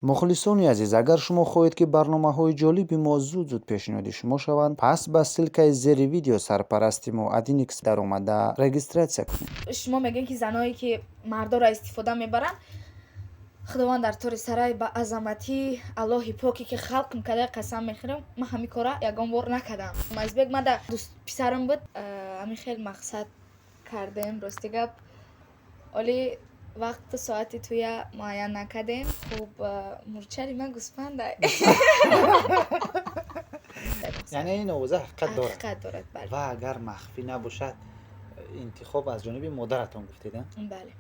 Мухлисони азиз, агар шумо хоҳед, ки барномаҳои ҷолиби мо зуд-зуд пешниҳоди шумо шаванд, пас ба ссылкаи зери видео сарпарасти мо Адиникс даромада регистрация кунед. Шумо мегӯед, ки заное, ки мардоро истифода мебаранд, Худованд дар тори сарай ба азамати Аллоҳи поке, ки халқ када, қасам мехӯрам, ман ҳамин кора ягон бор накардам. Азизбек мада дӯст писарам буд, ҳамин хел мақсад кардем. Рости гап, оли вақту соати туя муайян накардем. Хуб, мурчари ман гӯспанда. Яъне ин овоза ҳақиқат дорад? Ҳақиқат дорад, бале. Ва агар махфӣ набошад, интихоб аз ҷониби модаратон гуфтед? Бале.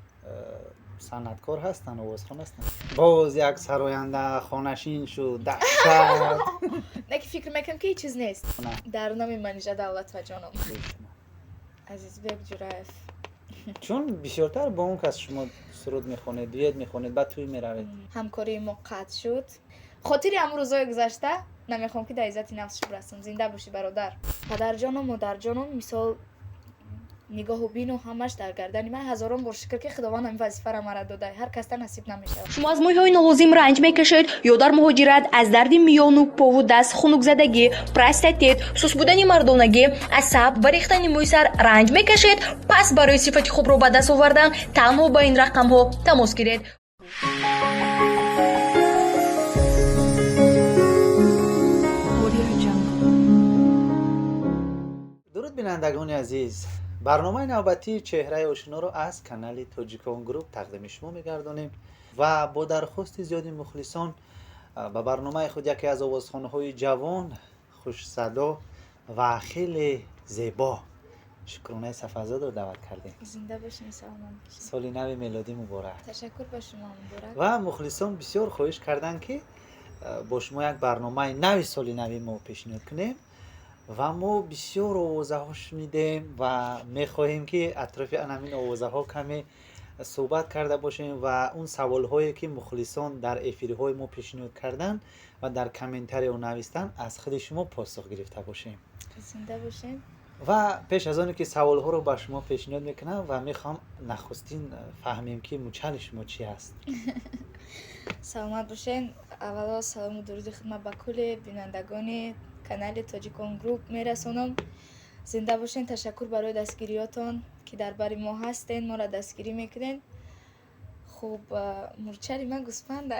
Санъаткор ҳастанд, овозхон ҳастанд? Боз як сароянда хонашин шуд, даҳшат! Не, ки фикр мекунам, ки ҳеҷ чиз нест. Дар номи Манижа Давлатова ҷоном, Азизбек Ҷураев. Чун бисёртар бо он кас шумо суруд мехонед, дуэт мехонед, баъд тӯй меравед. Ҳамкории мо қатъ шуд. Хотири ҳамун рӯзҳои гузашта намехоҳам, ки дар иззати нафсш бирасам. Зинда бошӣ, бародар. Падарҷону модарҷоном, мисол, нигоҳу бину ҳамаш дар гардани ман. Ҳазорон бор шукр, ки Худованд ҳамин вазифаро мара дода, ҳар касда насиб намешавад. Шумо аз мӯйҳои нолозим ранҷ мекашед ё дар муҳоҷират аз дарди миёну пову даст, хунукзадагӣ, простатит, суст будани мардонагӣ, асаб ва рехтани мӯи сар ранҷ мекашед? Пас барои сифати хубро ба даст овардан танҳо ба ин рақамҳо тамос гиред. Дуруд, бинандагони азиз! Барномаи навбатии «Чеҳраи ошиноро» аз канали Тоҷикон Груп тақдими шумо мегардонем ва бо дархости зиёди мухлисон ба барномаи худ яке аз овозхонҳои ҷавон, хушсадо ва хеле зебо Шукронаи Сафарзодаро даъват кардем. Зинда бошед, саломат бошед. Соли нави мелодӣ муборак! Ташаккур, ба шумо муборак. Ва мухлисон бисёр хоҳиш карданд, ки бо шумо як барномаи нави соли нави мо пешниҳод кунем ва мо бисёр овозаҳо шунидем ва мехоҳем, ки атрофи ҳамин овозаҳо каме суҳбат карда бошем ва он саволҳое, ки мухлисон дар эфирҳои мо пешниҳод карданд ва дар комментарио навистанд, аз худи шумо посух гирифта бошем. Зинда бошед. Ва пеш аз оне ки саволҳоро ба шумо пешниҳод мекунам ва мехоҳам нахустин фаҳмем, ки мучали шумо чӣ аст. Саломат бошед. Аввало салому дуруди хидмат ба кулли бинандагони канали Тоҷикон Груп мерасонам. Зинда бошед. Ташаккур барои дастгириётон, ки дар бари мо ҳастен, моро дастгирӣ мекунед. Хуб, мурчари ман гӯспанда.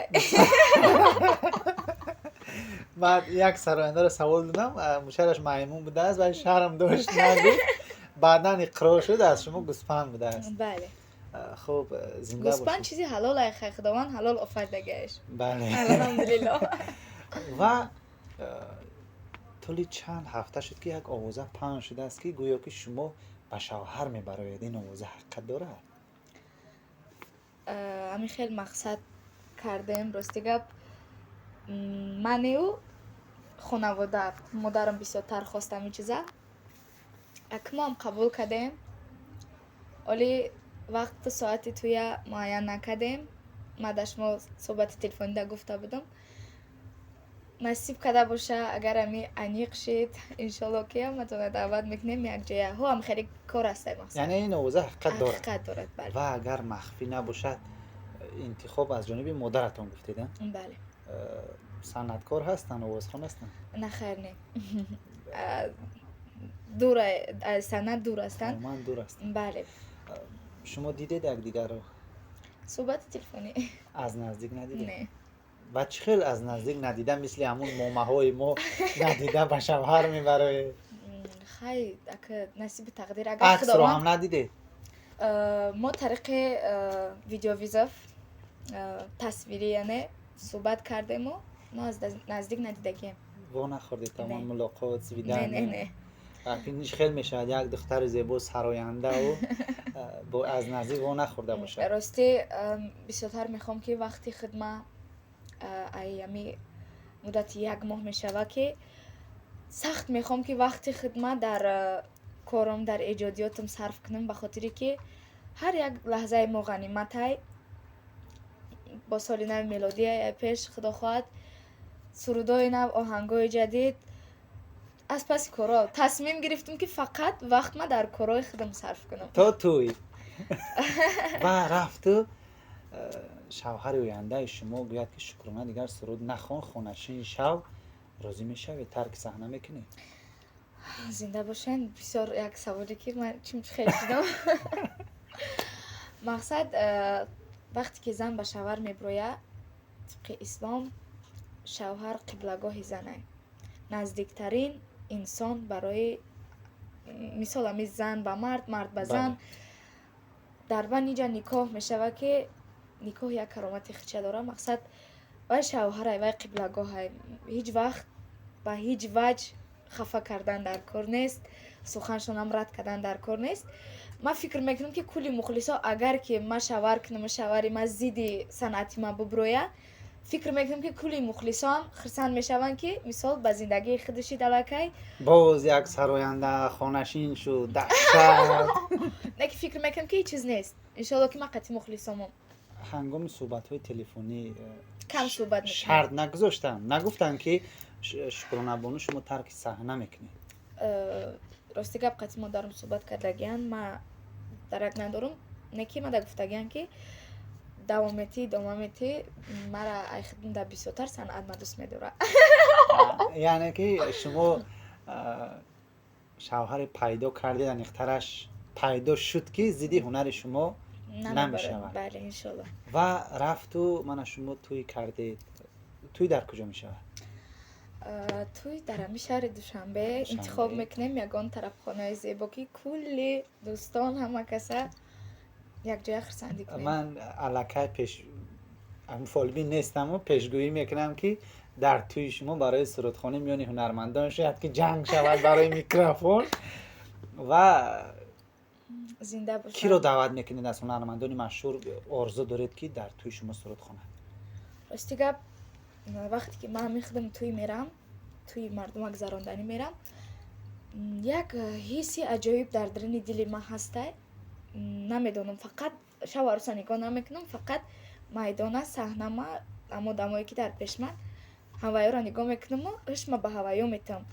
Ман як сарояндаро савол додам, мучалаш маймун будааст, вале шарм дошт, нагуфт. Баъдан иқрор шуд, аз шумо гӯспанд будааст. Бале. Хуб, зинда. Гӯспанд чизи ҳалол ай, Худованд ҳалол офаридагиаш. Бале. Алҳамдулиллоҳ. Ва тӯли чанд ҳафта шуд, ки як овоза паҳн шудааст, ки гӯё ки шумо ба шавҳар мебароед. Ин овоза ҳақиқат дорад? Ҳамин хел мақсад кардем. Рости гап, манеу хонавода, модарам бисёртар хост ҳамин чиза, акмоам қабул кардем. Оли вақту соати туя муайян накардем. Ман дар шумо суҳбати телефонида гуфта будам, насиб карда боша, агар ами аниқ шид, иншолло, ки ҳаматона даъват мекунем якҷоя. Ҳо, ҳам хеле кор ҳастай мақсад. Яъне ин овоза ҳақиқат дорад? Ҳақиқат дорад, бале. Ва агар махфӣ набошад, интихоб аз ҷониби модаратон гуфтед? Бале. Санъаткор ҳастанд, овозхон ҳастанд? На, хайр, не, дур аз санъат, дур ҳастанд. Умуман дур ҳастанд? Бале. Шумо дидед якдигарро? Суҳбати телефонӣ. Аз наздик надидед? Не. Ва чӣ хел аз наздик надида, мисли ҳамун момаҳои мо надида ба шавҳар мебароед? Хай, ака, насиби тақдир, агар Аксро ҳам надидед? Мо тариқи видеовызов, тасвирӣ, яъне суҳбат кардему мо аз наздик надидагием. Во нахӯрдед тамом? Не. Мулоқот? Не. Свидание? Не. Ин хел мешавад, як духтари зебо, сарояндау бо аз наздик во нахӯрда бошад. Ростӣ, бисёртар мехоҳам, ки вақти хидма, ай ами муддати як моҳ мешава, ки сахт мехоҳам, ки вақти хидма дар корам, дар эҷодиётам сарф кунам, ба хотире ки ҳар як лаҳзаи мо ғаниматай. Бо соли нави мелодия пеш, Худо хоҳад, сурудҳои нав, оҳангҳои ҷадид. Аз паси корҳо тасмим гирифтам, ки фақат вақтма дар корҳои худам сарф кунам. То тӯй ва рафту. Шавҳари ояндаи шумо гӯяд, ки Шукрона, дигар суруд нахон, хонашин шав, розӣ мешавед, тарки саҳна мекунед? Зинда бошен. Бисёр як саволе, ки ман чим хел шудам. Мақсад, вақте ки зан ба шавҳар мебирояд, тибқи ислом шавҳар қиблагоҳи занай, наздиктарин инсон барои, мисол, ами зан ба мард, мард ба зан. Дар баниҷа никоҳ мешавад, ки никоҳ як каромати хича дорад. Мақсад, вай шавҳарай, вай қиблагоҳай, ҳеҷ вақт ба ҳеҷ ваҷ хафа кардан дар кор нест, суханшонам рад кардан дар кор нест. Ман фикр мекунам, ки кулли мухлисо, агар ки ман шавҳар кунам, шавҳари ман зидди санъати ман буброя, фикр мекунам, ки кулли мухлисоам хурсанд мешаванд, ки мисол ба зиндагии худаши далакай. Боз як сароянда хонашин шуд, даҳшат! Не, ки фикр мекунам, ки ҳеҷ чиз нест, иншоалло, ки ман қатъи мухлисомам. Ҳангоми суҳбатҳои телефонӣ кам суҳбат мекунам. Шарт нагузоштанд, нагуфтанд, ки Шукронабону, шумо тарки саҳна мекунед? Рости гап, қатъи модарам суҳбат кардагиян, ма дарак надорам. Не, ки мада гуфтагиян, ки давом метӣ, идома метӣ, мара айхидмда бисёртар санъат ма дӯст медорад. Яъне ки шумо шавҳаре пайдо кардед, аниқтараш пайдо шуд, ки зидди ҳунари шумо намешавад. Бале, иншолло. Ва рафту мана шумо тӯй кардед. Тӯй дар куҷо мешавад? Тӯй дар ҳамин шаҳри Душанбе интихоб мекунем, ягон тарабхонаи зебо, ки кулли дӯстон, ҳама каса якҷоя хурсандӣ кунем. Ман аллакай пеш фолбин нестаму пешгӯӣ мекунам, ки дар тӯи шумо барои сурудхонӣ миёни ҳунармандон шояд ки ҷанг шавад барои микрофон ва Зинда бошад. Киро даъват мекунед аз ҳунармандони машҳур, орзу доред, ки дар тӯи шумо суруд хонад? Рости гап, вақте ки ман мехудам тӯй мерам, тӯи мардума гузаронданӣ мерам, як ҳисси аҷоиб дар даруни дили ман ҳастай. Намедонам, фақат шаву аруса нигоҳ намекунам, фақат майдона, саҳнама, ам одамое, ки дар пеш ман, ҳавайёро нигоҳ мекунаму ҳушма ба ҳавайё метавам.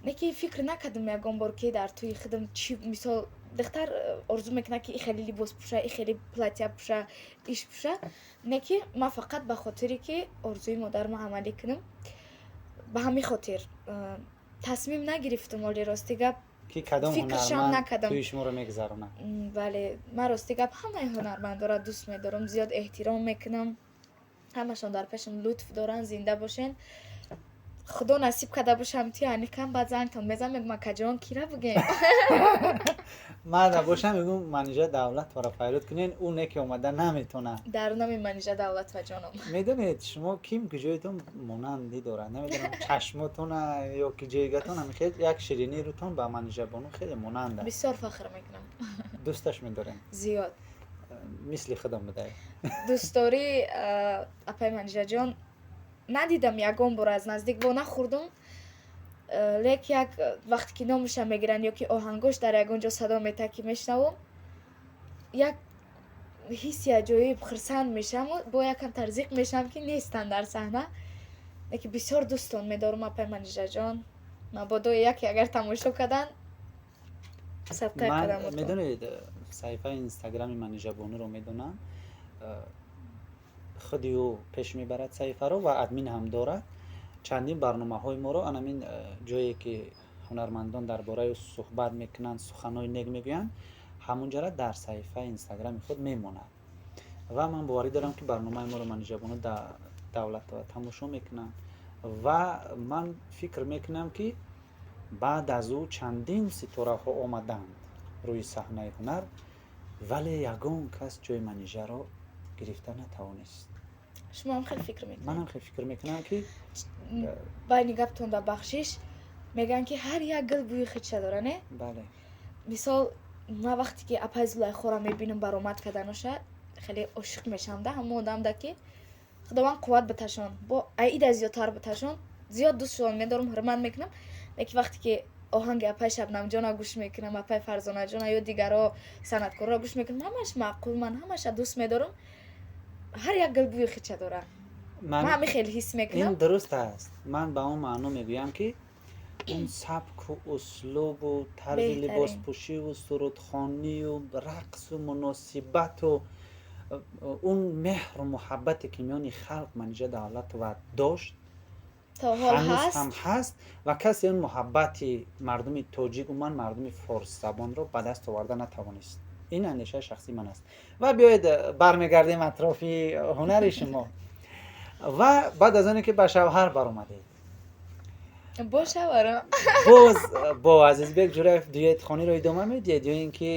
Не, ки фикр накардам ягон бор, ки дар тӯи худам чӣ. Мисол, духтар орзу мекунад, ки и хеле либос пӯша, и хеле платья пӯша, иш пӯша. Не, ки ман фақат ба хотире, ки орзуи модарма амалӣ кунам, ба ҳамин хотир тасмим нагирифтам оли, рости гап. Ки кадом Фикрашам ҳунарманд накардам. тӯи шуморо мегузаронад? Бале, ман, рости гап, ҳамаи ҳунармандоро дӯст медорам, зиёд эҳтиром мекунам, ҳамашон дар пешам лутф доранд. Зинда бошен. Худо насиб карда бошам, ти аникам, баъд зангтон мезанам, мегӯм: «Акаҷон, кира бугем?» Ман бошам, мегӯм: «Манижа Давлатоваро файрод кунен, ӯ не ки омада наметонад». Дар номи Манижа Давлатова, ҷоном. Медонед, шумо ким куҷоятон монандӣ дорад, намедонам, чашмотона ё ки ҷойгатон, хел як ширинии рӯтон ба Манижабону хеле монанд аст. Бисёр фахр мекунам. Дӯсташ медорем? Зиёд. Мисли худам будай. Дӯстдорӣ апаи Манижаҷон надидам ягон бор, аз наздик во нахӯрдум, лек як вақте ки номуша мегиранд ё ки оҳангош дар ягон ҷо садо метаҳад, ки мешунавам, як ҳисси аҷоиб, хурсанд мешаваму бо якам тарзиқ мешавам, ки нестанд дар саҳна. Лекин бисёр дӯстон медорам, апаи Манижаҷон. Мабодо яке агар тамошо кардан, садқаи Ман қадамотон. медонед, саҳифаи инстаграми Манижабонуро медонам, худи ӯ пеш мебарад саҳифаро ва админ ҳам дорад. Чандин барномаҳои моро, анамин ҷое ки ҳунармандон дар бораи ӯ суҳбат мекунанд, суханҳои нек мегӯянд, ҳамунҷара дар саҳифаи инстаграми худ мемонад. Ва ман боварӣ дорам, ки барномаи моро Манижабону Давлатова тамошо мекунанд ва ман фикр мекунам, ки баъд аз ӯ чандин ситораҳо омаданд рӯи саҳнаи ҳунар, вале ягон кас ҷои Манижаро гирифта натавонист. Шумо ҳам хеле фикр мекунед? Манам хеле фикр мекунам, ки Байни гаптон да бахшиш, мегӯянд, ки ҳар як гул бӯи худша дора, не? Бале. Мисол, ман вақте ки апаи Зулайхоро мебинам, баромад карданоша, хеле ошиқ мешавам да ҳамон одамда, ки Худованд қувват биташон, бо аида зиёдтар биташон. Зиёд дӯстшон медорам, ҳурмат мекунам. Лекин вақте ки оҳанги апаи Шабнамҷона гӯш мекунам, апаи Фарзонаҷона ё дигаро санъаткорро гӯш мекунам, ҳамаш маъқул, ман ҳамаша дӯст медорам. Ҳар як гул бӯи худша дора, ман ҳамин хеле ҳис мекунам. Ин дуруст аст. Ман ба он маъно мегӯям, ки он сабку услубу тарзи Беҳтарин. либоспӯшиву сурудхонию рақсу муносибату Он меҳру муҳаббате, ки миёни халқ Манижа Давлатова дошт, то ҳол ҳанӯз ҳаст. Ҳам ҳаст ва касе он муҳаббати мардуми тоҷик, умуман мардуми форсзабонро ба даст оварда натавонист. Ин андешаи шахсии ман аст. Ва биёед, бармегардем атрофи ҳунари шумо. Ва баъд аз оне ки ба шавҳар баромадед, бо шавҳарам. Боз бо Азизбек Ҷураев дуэтхониро идома медиҳед ё ин ки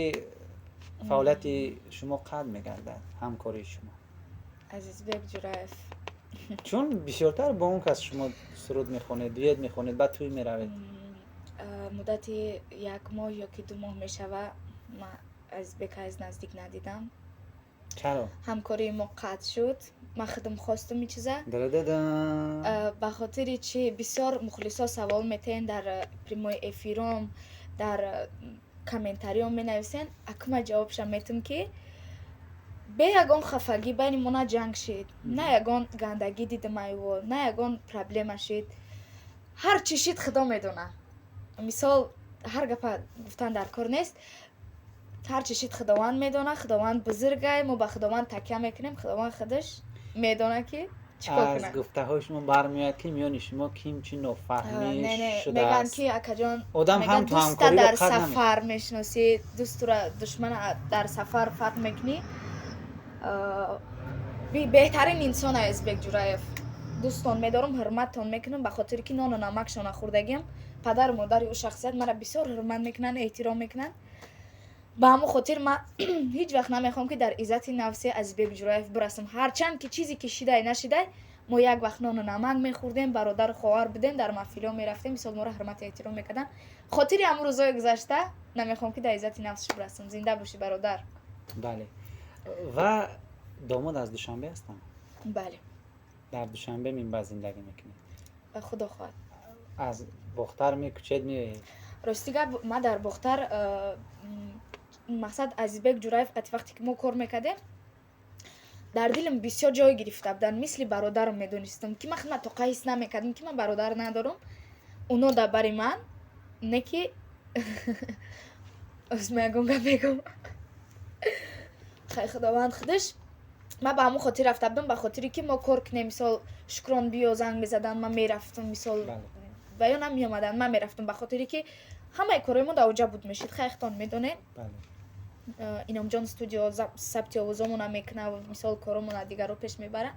фаъолияти шумо қатъ мегардад, ҳамкории шумо? Азизбек Ҷураев. Чун бисёртар бо он кас шумо суруд мехонед, дуэт мехонед, баъд тӯй меравед. Муддати як моҳ ё ки 2 моҳ мешава, ман Азизбека аз наздик надидам. Чаро? Ҳамкории мо қатъ шуд, ман худам хостум ин чиза. Дададада. Ба хотири чи бисёр мухлисо савол метаҳен дар прямой эфиром, дар комментариём менависен. Акма ҷавобша метум, ки бе ягон хафагӣ байни мо на ҷанг шид, на ягон гандагӣ дидам айво, на ягон проблема шид. Ҳар чӣ шид, худо медона. Мисол, ҳар гапа гуфтан дар кор нест. Ҳар чӣ шид, худованд медона. Худованд бузургай, мо ба худованд такя мекунем. Худованд худаш медона, ки чӣ кор Аз кунад. гуфтаҳои шумо бармеояд, ки миёни шумо кимчи нофаҳмӣ Не, не, мегӯянд, шудааст. ки акаҷон, Одам ҳам мегӯянд, ту дӯста ҳамкориро дар қатъ намекунад. сафар мешиносӣ, дӯстура, душмана дар сафар фарқ мекунӣ. Беҳтарин инсон Азизбек Ҷураев. Дӯстон медорам, ҳурматтон мекунам, ба хотире ки нону намакшона хӯрдагиам. Падару модари ӯ шахсият мара бисёр ҳурмат мекунанд, эҳтиром мекунанд. Ба ҳамон хотир ман ҳеҷ вақт намехоҳам, ки дар иззати нафси Азизбек Ҷураев бирасам. Ҳарчанд ки чизе ки шидай, нашидай, мо як вақт нону намак мехӯрдем, бародару хоҳар будем, дар маҳфилҳо мерафтем. Мисол, моро ҳурмату эҳтиром мекарданд. Хотири ҳамон рӯзҳои гузашта намехоҳам, ки дар иззати нафсш бирасам. Зинда бошӣ, бародар. Бале, ва домод аз Душанбе ҳастанд? Бале. Дар Душанбе минбаъд зиндагӣ мекунед? Ба худо хоҳад. Аз Бохтар мекучед, меоед? Рости гап, ман дар Бохтар, мақсад, Азизбек Ҷураев қати вақте ки мо кор мекардем, дар дилам бисёр ҷой гирифта буданд, мисли бародарам медонистам, ки ман худма тоқа ҳис намекардам, ки ман бародар надорам. Оно дар бари ман не, ки ма ягон гап мегӯм. Хай, худованд худаш. Ман ба ҳамон хотир рафта будам, ба хотире ки мо кор кунем. Мисол, Шукрон биё, занг мезаданд, ман мерафтам. Мисол, ва ё намеомаданд, ман мерафтам, ба хотире ки ҳамаи корҳои мо дар оҷа буд мешид. Хайхтон медонед. Иномҷон студио сабти овозомона мекунад, мисол, коромона дигарро пеш мебарад.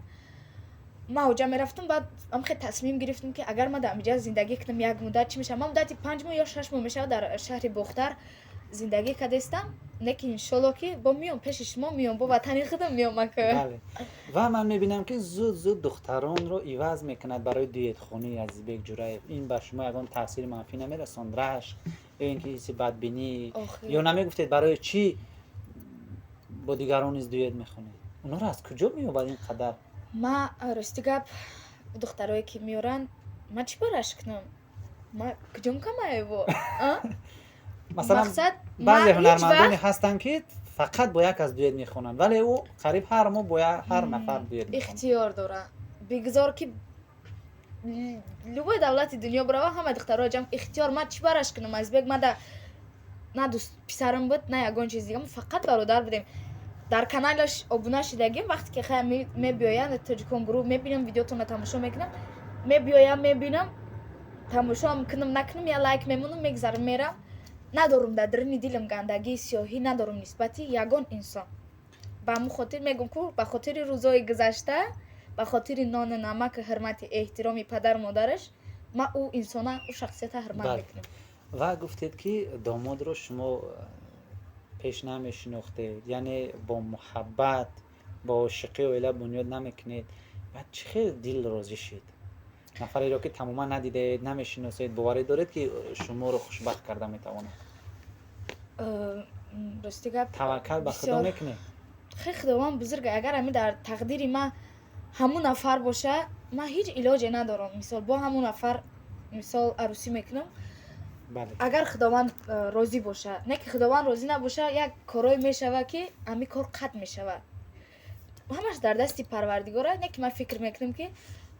Ман оҷа мерафтам. Баъд амхе тасмим гирифтам, ки агар ман дар амиҷа зиндагӣ кунам як муддат, чӣ мешавад? Ман муддати 5 моҳ ё 6 моҳ мешавад, дар шаҳри Бохтар зиндагӣ кардастам. Не ки иншолло, ки бо миём пеши шумо, миём, бо ватани худам миём, ака. Бале, ва ман мебинам, ки зуд зуд духтаронро иваз мекунад барои дуэтхонии Азизбек Ҷураев. Ин ба шумо ягон таъсири манфӣ намерасонд, рашк ё ин ки ҳисси бадбинӣ? Ё намегуфтед, барои чӣ бо дигарон низ дуэт мехонед? Онҳоро аз куҷо меёбад ин қадар? Ма, рости гап, духтарое ки меоранд, ман чӣ бараш кунам? Ма куҷом камаево? Масалан, баъзе ҳунармандоне ҳастанд, ки фақат бо як аз дуэт мехонанд, вале ӯ қариб ҳар моҳ бо ҳар нафар дуэт мехонад. Ихтиёр дора, бигзор ки любой давлати дунё бирава, ҳама духтарҳоро ҷамъ, ихтиёр. Ман чӣ бараш кунам? Азизбек мада на дӯст писарам буд, на ягон чиз дига, мо фақат бародар будем. Дар каналаш обуна шидагим. Вақте ки хая мебиёянд тоҷикон гурӯҳ, мебинам, видеотонро тамошо мекунам, мебиёям, мебинам, тамошоам кунам, накунам, я лайк мемонам, мегзарам, мерам. Надорум дар даруни дилам гандагии сиёҳӣ, надорум нисбати ягон инсон. Ба ҳамун хотир мегӯм, ку ба хотири рӯзҳои гузашта, ба хотири нону намаку ҳурмати эҳтироми падару модараш, ман ӯ инсона, ӯ шахсията ҳурмат мекунам. Ва гуфтед, ки домодро шумо пеш намешинохтед, яъне бо муҳаббат, бо ошиқӣ оила бунёд намекунед. Баъд чӣ хел дил розӣ шид? Нафареро ки тамоман надидаед, намешиносед, боварӣ доред, ки шуморо хушбахт карда метавонад? Рости гап, Таваккал ба Худо мекунед? Хе, Худованд бузург. Агар ҳами дар тақдири ман ҳамун нафар боша, ман ҳеҷ илоҷе надорам. Мисол, бо ҳамун нафар, мисол, арӯсӣ мекунам, агар Худованд розӣ боша. Не ки Худованд розӣ набоша, як корое мешава, ки ҳамин кор қатъ мешавад. Ҳамаш дар дасти Парвардигора. Не ки ман фикр мекунам, ки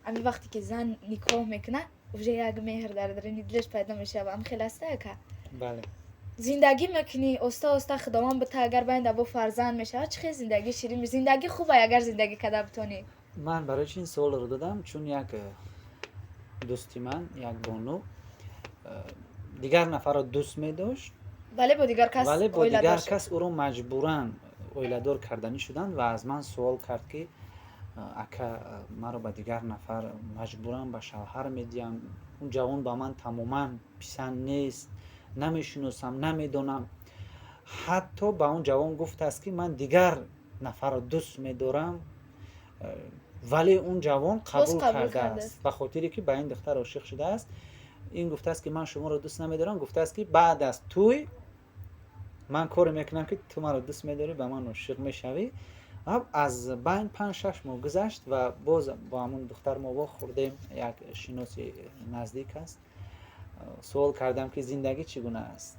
ҳамин вақте ки зан никоҳ мекунад, уже як меҳр дар даруни дилаш пайдо мешава. Ам хел аста, ака? Бале. Зиндагӣ мекунӣ оста оста, Худованд бита, агар байнда бо фарзанд мешавад, чӣ хел зиндагӣ ширин. Зиндагӣ хубай, агар зиндагӣ карда битонӣ. Ман барои чи ин суолро додам? Чун як дӯсти ман, як бону, дигар нафарро дӯст медошт. Вале бо дигар кас. Вале бо дигар кас ӯро маҷбуран оиладор карданӣ шуданд ва аз ман суол кард, ки ака, маро ба дигар нафар маҷбуран ба шавҳар медиҳам, он ҷавон ба ман тамоман писанд нест, намешиносам, намедонам. Ҳатто ба он ҷавон гуфтааст, ки ман дигар нафарро дӯст медорам, вале он ҷавон қабул кардааст, ба хотире ки ба ин духтар ошиқ шудааст. Ин гуфтааст, ки ман шуморо дӯст намедорам. Гуфтааст, ки баъд аз тӯй ман коре мекунам, ки ту маро дӯст медорӣ, ба ман ошиқ мешавӣ. Аз байн 5-6 моҳ гузашт ва боз бо ҳамон духтар мо вохӯрдем, як шиноси наздик аст. Суол кардам, ки зиндагӣ чӣ гуна аст?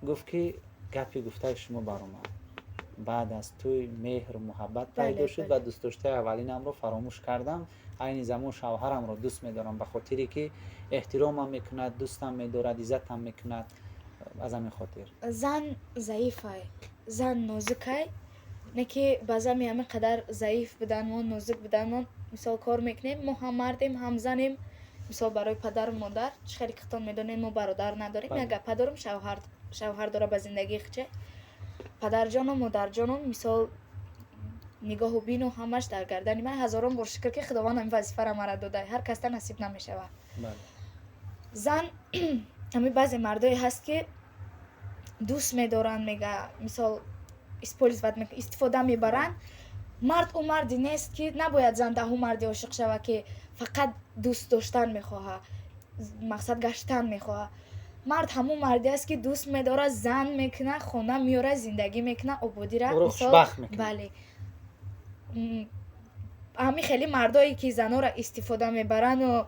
Гуфт, ки гапи гуфтаи шумо баромад, баъд аз тӯй меҳру муҳаббат пайдо шуд ва дӯстдоштаи аввалинамро фаромӯш кардам. Айни замон шавҳарамро дӯст медорам, ба хотире ки эҳтиромам мекунад, дӯстам медорад, иззатам мекунад. Аз ҳамин хотир. Зан заифай, зан нозукай. Не ки баъзан ҳамин қадар заиф буданмон, нозук буданмон, мисол, кор мекунем. Мо ҳам мардем, ҳам занем. Мисол, барои падару модар, чӣ хеле хитон медонем, мо бародар надорем, як гапа дорем, шавҳар дора ба зиндагии хиче. Падарҷону модарҷону, мисол, нигоҳу бину ҳамаш дар гардани ман. Ҳазорон бор шукр, ки Худованд ҳамин вазифаро мара дода, ҳар касда насиб намешавад. Зан, ҳамин баъзе мардое ҳаст, ки дӯст медоранд, мега, мисол, использовать, истифода мебаранд. Мард ӯ марде нест, ки набояд зан даҳу марде ошиқ шавад, ки фақат дӯст доштан мехоҳад, мақсад гаштан мехоҳад. Мард ҳамон марде аст, ки дӯст медорад, зан мекунад, хона меорад, зиндагӣ мекунад, ободира. Бале, ҳамин хеле мардое, ки занонро истифода мебаранду,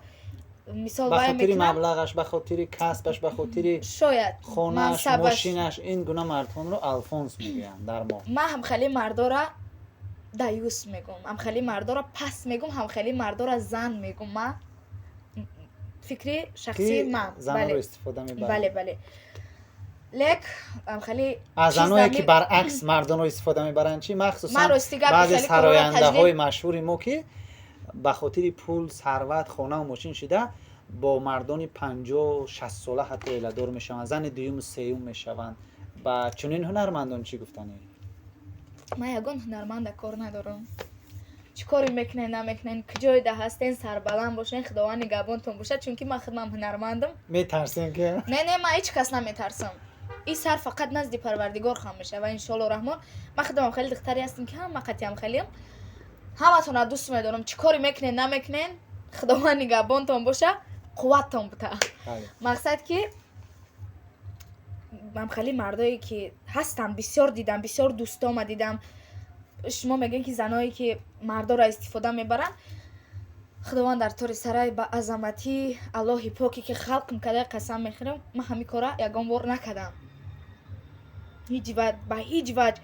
мисол, ба хотири маблағаш, ба хотири касбаш, ба хотири шояд хонааш, мошинаш, ин гуна мардҳонро алфонс мегӯянд дар мо. Ман ҳамхели мардора даюс мегӯм, ҳамхели мардора пас мегӯм, ҳамхели мардора зан мегӯм. Ман фикри шахсии ман. Занонро истифода мебаранд. Бале, лек ҳамхели аз заное, ки баръакс мардонро истифода мебаранд чӣ? Махсусан баъзе сарояндаҳои машҳури мо, ки ба хотири пул, сарват, хонаву мошин шида, бо мардони 50-60 сола ҳатто оиладор мешаванд, зани дуюму сеюм мешаванд. Ба чунин ҳунармандон чӣ гуфтанӣ? Ман ягон ҳунарманда кор надорам. Чӣ коре мекунен, намекунен, куҷоеда ҳастен, сарбаланд бошен, Худованд нигаҳбонтон бошад, чунки ман худмам ҳунармандам. Метарсем ки Не, ман ҳеҷ кас наметарсам. Ин сар фақат назди Парвардигор хам мешава, иншоалло раҳмон. Ман худамам хеле духтаре ҳастам, ки ҳама қатиам хелиам, ҳаматонро дӯст медорам. Чӣ коре мекунен, намекунен, Худованд нигаҳбонтон боша, қувваттон бута. Мақсад, ки ҳамхели мардое, ки ҳастанд, бисёр дидам, бисёр дӯстома дидам. Шумо мегӯед, ки заное, ки мардоро истифода мебаранд, Худованд дар тори сарай, ба азамати Аллоҳи поке, ки халқм карда, қасам мехӯрам, ман ҳамин кора ягон бор накардам, ҳеҷ ба ҳеҷ ваҷ.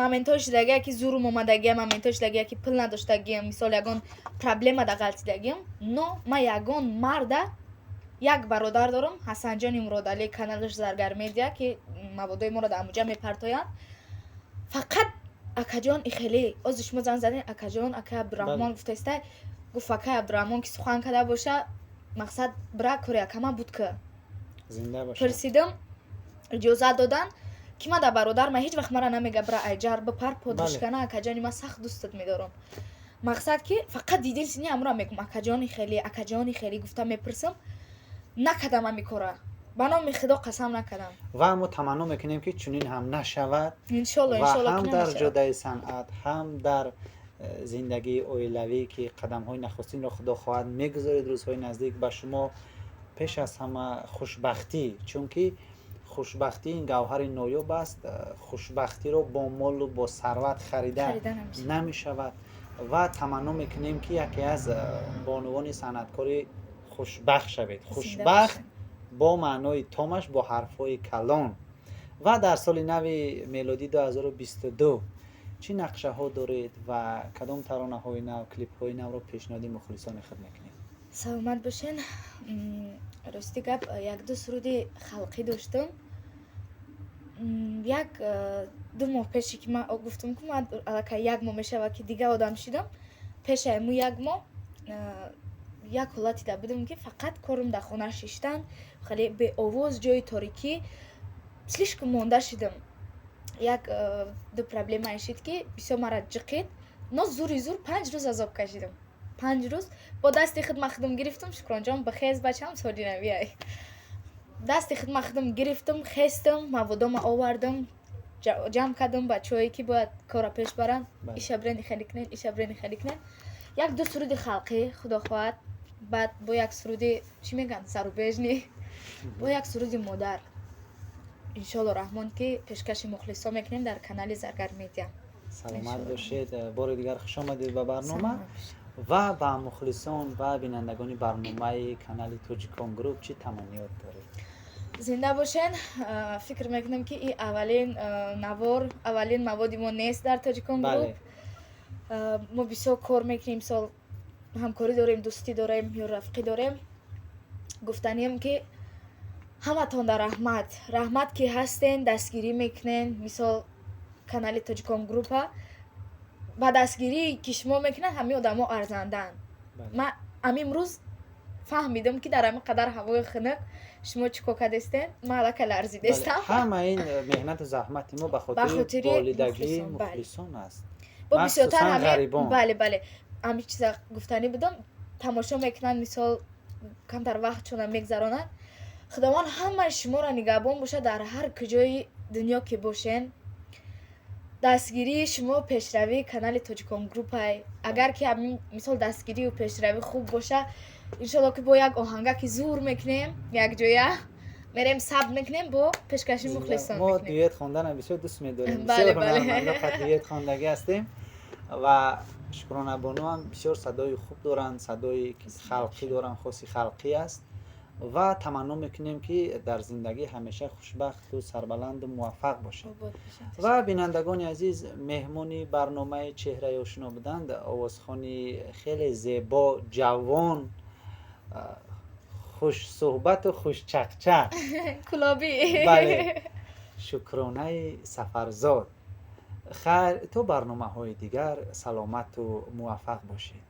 Моментҳои шудагия, ки зурум омадагия, моментҳои шудагия, ки пул надоштагиям, мисол, ягон проблема да ғалтидагиям, но ман ягон марда. Як бародар дорам, Ҳасанҷони Муродалӣ, каналаш Заргар Медиа, ки маводои моро дар амуҷа мепартоянд. Фақат акаҷон, и хеле ози шумо занг задем, акаҷон, акай Абдураҳмон гуфтаистай, гуфт, акай Абдураҳмон ки сухан карда боша, мақсад бира кори акама буд ки пурсидам, иҷозат додан, ки ман дар бародар ман ҳеҷ вақт мара намега, бира айҷар бипар, подушкана, акаҷони ман, сахт дӯстат медорам. Мақсад, ки фақат дидин сини амра мегум, акаҷони хеле, акаҷони хеле гуфта мепурсам. Накардам ҳами кора, ба номи Худо қасам, накардам. Ва мо таманно мекунем, ки чунин ҳам нашавад. Иншолло. Ва ҳам дар ҷодаи санъат, ҳам дар зиндагии оилавӣ, ки қадамҳои нахустинро, Худо хоҳад, мегузоред рӯзҳои наздик, ба шумо пеш аз ҳама хушбахтӣ, чунки хушбахтӣ ин гавҳари ноёб аст. Хушбахтиро бо молу бо сарват харида намешавад. Ва таманно мекунем, ки яке аз бонувони санъаткори хушбахт шавед, хушбахт бо маънои томаш, бо ҳарфҳои калон. Ва дар соли нави мелодӣ 2022 чӣ нақшаҳо доред ва кадом таронаҳои нав, клипҳои навро пешниҳоди мухлисони худ мекунед? Саломат бошен. Рости гап, якду суруди халқӣ доштам. Як 2 моҳ пеше ки ман гуфтам, ки ман аллакай як моҳ мешавад, ки дигар одам шидам, пешаи му як моҳ як ҳолате да будам, ки фақат корум дар хона шиштан, хеле беовоз, ҷои торикӣ, слишком монда шидам. Як ду проблемае шид, ки бисёр мара ҷиқид, но зури зур 5 рӯз азоб кашидам. 5 рӯз бо дасти худ ман худам гирифтам. Шукронҷон, бихез, бачам, соли навиай. Дасти худ ман худам гирифтам, хестам, маводома овардам, ҷамъ кардам бачаҳое, ки бояд корро пеш баранд. Иша брени хеле кунен, иша брени хеле кунен. Як ду суруди халқӣ, худо хоҳад, баъд бо як суруди, чӣ мегӯянд, зарубежный, бо як суруди модар, иншоалло раҳмон, ки пешкаши мухлисо мекунем дар канали Заргар Медиа. Саломат бошед. Бори дигар хуш омадед ба барнома. Ва ба мухлисон ва бинандагони барномаи канали Тоҷикон Груп чӣ таманниёт доред? Зинда бошен. Фикр мекунам, ки и аввалин навор, аввалин маводи мо нест дар Тоҷикон Груп. Мо бисёр кор мекунем, мисол, ҳамкорӣ дорем, дӯстӣ дорем ё рафиқӣ дорем. Гуфтанием, ки ҳаматонда раҳмат, раҳмат, ки ҳастен, дастгирӣ мекунен. Мисол, канали Тоҷикон Група ба дастгирии ки шумо мекунед, ҳамин одамо арзандаанд. Ман ҳамин рӯз фаҳмидам, ки дар ҳамин қадар ҳавои хунук шумо чӣ кор кардестен. Ман аллакай ларзидестам. Ҳама ин меҳнату заҳмати мо ба хотири болидагии мухлисон аст. Бо бисёртар, бале, ҳамин чиза гуфтанӣ будам. Тамошо мекунанд, мисол, камтар вақтшона мегзаронанд. Худованд ҳамаи шуморо нигаҳбон бошад дар ҳар куҷои дунё ки бошен. Дастгирии шумо пешравии канали Тоҷикон Группай. Агар ки ҳамин, мисол, дастгирию пешравӣ хуб боша, иншолло, ки бо як оҳангаки зур мекунем, якҷоя мерем, сабт мекунем, бо пешкаши мухлисон. Мо дуэт хонданам бисёр дӯст медорем, бисёр ҳунармандо дуэт хондагӣ ҳастем ва Шукронабонуам бисёр садои хуб доранд, садои халқӣ доранд, хоси халқӣ аст. Ва таманно мекунем, ки дар зиндагӣ ҳамеша хушбахту сарбаланду муваффақ бошед. Ва бинандагони азиз, меҳмони барномаи Чеҳраи ошино буданд овозхони хеле зебо, ҷавон, хушсӯҳбату хушчақчақ. Кулобӣ. Бале, Шукронаи Сафарзод. Хайр, то барномаҳои дигар саломату муваффақ бошед.